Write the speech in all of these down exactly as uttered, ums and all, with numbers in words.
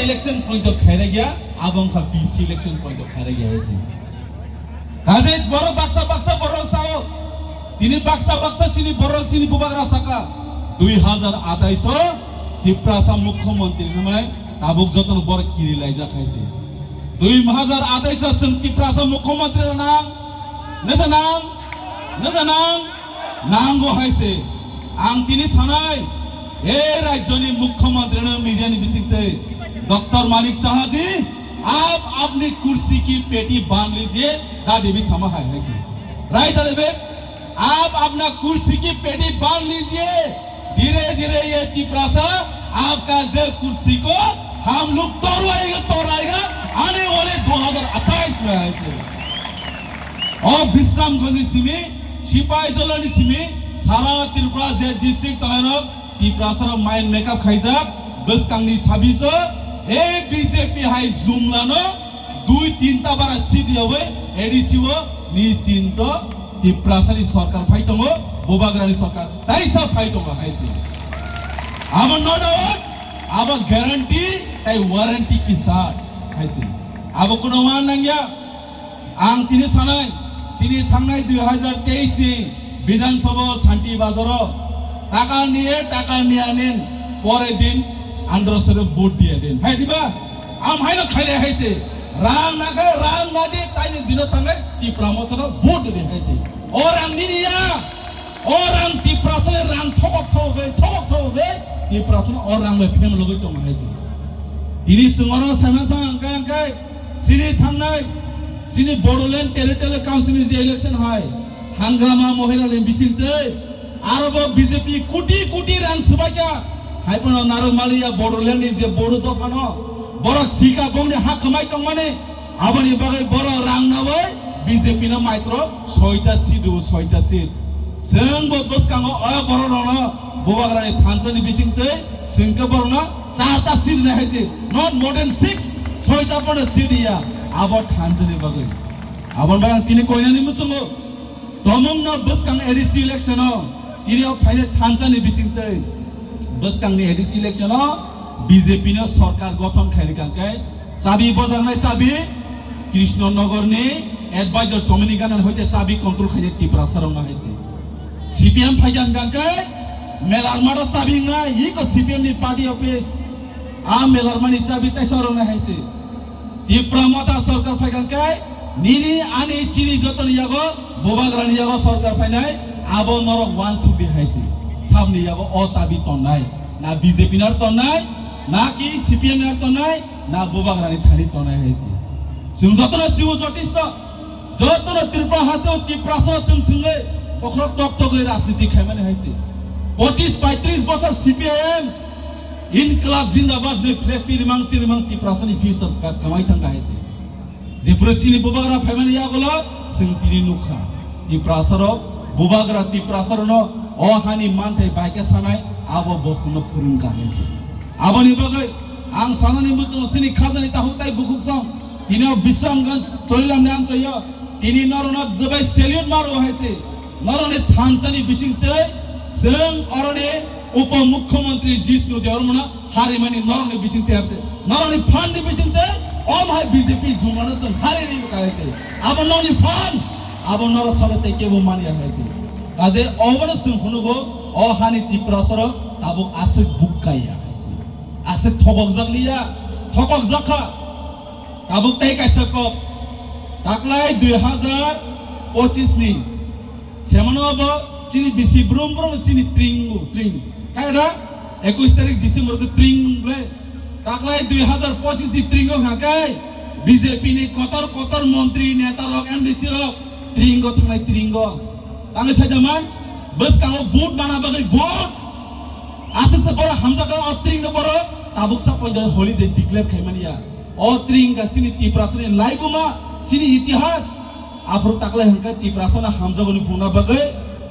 election point of khairagya, abo wngkha B C election point of khairagya hai se. Kaje borok baksa baksa borok sao, tini baksa baksa sini borok sini bubagra saka, dui hazar atais o Tiprasa mukhyamantri hwnwi tabuk jotono borok kiri laijak hai se. Dui hazar atais o chwng Tiprasa mukhyamantri nang, neta nang, neta nang. Nango hai se, ang tini sanai, e rajyoni mukhyamantri no media ni bisingtwi Doctor Manik Saha ji, "आप अपनी कुर्सी की पेटी बांध लीजिए," da David sama hai hai se. Right or wrong? "आप अपना कुर्सी की पेटी बांध लीजिए, धीरे धीरे ये तिपरासा आपका जो कुर्सी को हम लोग तोड़वाएगा, तोड़ाएगा आने वाले दो हज़ार अट्ठाईस में," hai se. O Bisramganj ni simi, Sipaijala ni simi, sara Tripura je district tongnai rok, Tiprasa rok mind makeup khaijak, bwskang ni sabiso, e B J P hai jumla no, dui tinta bara seat yawi, A D C o, ni chinto, Tiprasa ni sorkar phai tongo, bubagra ni sorkar, taisa phai tongo, hai se. Abo no doubt, abo guarantee, tai warranty ki saath, hai se. Abo kuno wan nangya, ang tini sanai, sini thangnai dui hazar teis ni Bidhan Sabha Shanti Bazar o taka niye, taka niya nin, pore din andro sore vote diye din. Hai diba? Am hai no khaile hai se. Rang na khe, rang na di, tai ni dino thangnai Tipra Motha no vote di hai se. O rang nini ya. O rang Tiprasa ni rang thokok thokok hai, thokok thokok hai, Tiprasa no o rang bai phem logoi tong hai se. Tini chwng oro sana thang angkai angkai, sini thangnai, sini Bodoland Territorial Council ni je election hai, Hangrama Mohira ni bising tei, aro bo B J P kuti kuti rang swbaika, hai phano narwk maliya Bodoland ni je Bodo dopha no, borok sika bongni ha kwmai tongmani, Aboni bagwi borok rang nawi B J P no maitro soita seat rw, soita seat. Chwng bo bwskango o borok rokno bubagrani thansa ni bising twi chwng khe borokno charta seat rwnai hai se, not more than six, soita pono seat ya abo thansa ni bagwi. Aboni bagwi ang tini koinani muchungo Tomung no bwskang A D C election o, tini o phainai thansa ni bising twi bwskang ni A D C election o B J P no sorkar gothon khai rikha khe chabi bojaknai chabi Krishna Nagar ni advisor Somini Ganan hoite chabi control khai Tiprasa rok no hai se. C P M phai kha hwnkha khe Melarma o chabi wngnai, iko C P M ni party office. A Melarma ni chabi taisa rok no hai se. Tipra Motha sorkar phai kha khe nini ani chini jotoni yago bubagrani yago sorkar phainai abo norok wansuk di hai se. Sabni yago o chabi tonnai na B J P nar tonnai na ki C P M nar tonnai na bubagrani thani tonnai hai se. Chwng jotono sibo jotisto jotono Tripura haste o Tiprasa thwng thwngwi bokhorok tok tokwi rajniti khaimani hai se. Pochis paitris bosor C P I M Inklab Jindabad ni flag tirimang tirimang Tiprasa ni future ka-, kamai thang hai se. Jephuru chini bubagra phaimani yagulo chwng tini nukha. Tiprasa rok bubagra Tiprasa rokno o hani manthai bai khe sanai abo bo chwngno phwrwng ka hai se. Aboni bagwi ang sanani muchungo chini khajani takhuk tai bukhuk song tini o Bisramganj Chorilamni amchaio tini norokno jebai salute maro hai se. Norokni thansani bising tei chwng oroni Upo Mukhyamantri Jishnu Debbarmano harimani norokni bising tei hai se. Norokni phan ni bising tei om hai B J P jumano chwng hari ri ka hai se. Abo nokni phan, abo norok salo tei kebo manya hai se. Kaje obono chwng phunugo o hani Tiprasa rok tabuk aswk bukkaya hai se. Aswk thokokjak liya, thokokjak kha. Tabuk tei kaisa kok. Taklai dui hazar pochis ni Semano bo chini bisi brum brum chini tring o, tring. Kaya da? Ekush tarik December ko tring ble. Taklai dui hazar pochis ni tring o hakai B J P ni kotor kotor montri neta rok M D C rok tring o thangnai tring o. Tangwi sajaman bwskango vote mana bagwi vote. Aswk se borok hamjak o tring no borok tabuk sa poito holiday declare khaimani ya. O tring ka chini Tiprasa ni laibuma chini itihas. Aphuru taklai hwnkhe Tiprasano hamjakmani buna bagwi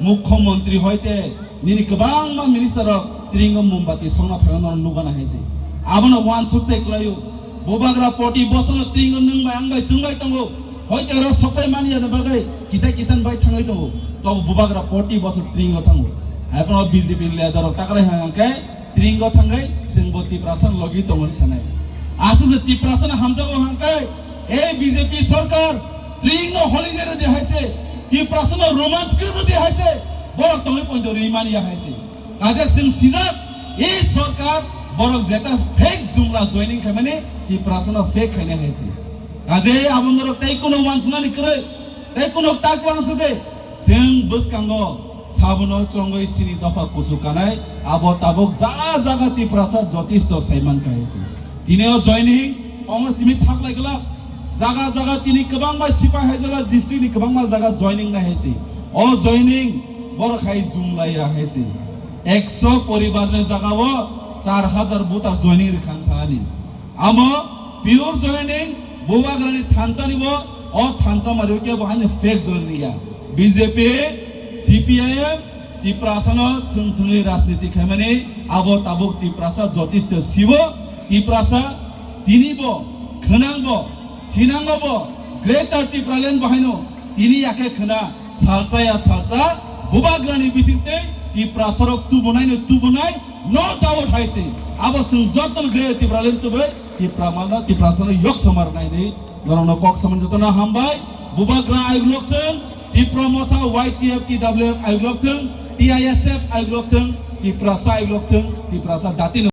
Mukhyamantri hoite nini kwbangma minister rok tringo mombati songna phaio norok nukgana hai se. Abono uansuk tei kwlaio. Bubagra poti bosono tringo nwng bai ang bai chwng bai tongo. Hoite oro sokpai mani yani bagwi kisa kisan bai thangwi tongo. Tobo bubagra poti bosor tringo thango. Haiphano B J P ni leader rok taklai hwnkhe Tringo thangwi chwngbo Tiprasa logi tongoni sanai. Aswk se Tiprasano hamjago hangkai, ei B J P sarkar, tring no holiday rwdi hai se, Tiprasano romance khe rwdi hai se, borok tongwi poito rwi mani ya hai se. Kaje chwng sijak, ei sarkar borok jeta fake jumla joining khaimani Tiprasano fake khainai hai se. Kaje abo norok tei kuno uansuknani kwrwi, tei kuno tak uansukdi, chwng bwskango sabono chongwi chini dopha kuchuk kanai, abo tabuk ja jaga Tiprasa jotisto saiman kha hai se. Tini o joining, omo simi thaklai glak. Jaga jaga tini kwbangma sipai haijala district ni kwbangma jaga joining nai hai se. O joining borok hai jumlai ya hai se. Ekso poribar ni jaga o char hajar voter joining rwkha ang sanani. Amo pure joining, Bubagrani thansa ni bo, o thansa mari khe bo haino fake joining ya. B J P, C P I M, Tiprasano thwng thwngwi rajniti khaimani, abo tabuk Tiprasa jotisto sibo, Tiprasa tini bo, khwnang bo, thinango bo, Greater Tipraland bo haino tini yakhe khwna salsa ya salsa, Bubagrani bisingtwi Tiprasarok tubunai no tubunai, no doubt hai se. Abo chwng joto no Greater Tipraland tubui, Tipra mano, Tiprasano yok samar nai ni. Norokno kok samani jotono hambai. Bubagra ayuk lok thwng, Tipra Motha Y T F T W F ayuk lok thwng, T I S F ayuk lok thwng, Tiprasa ayuk lok thwng, Tiprasa dati no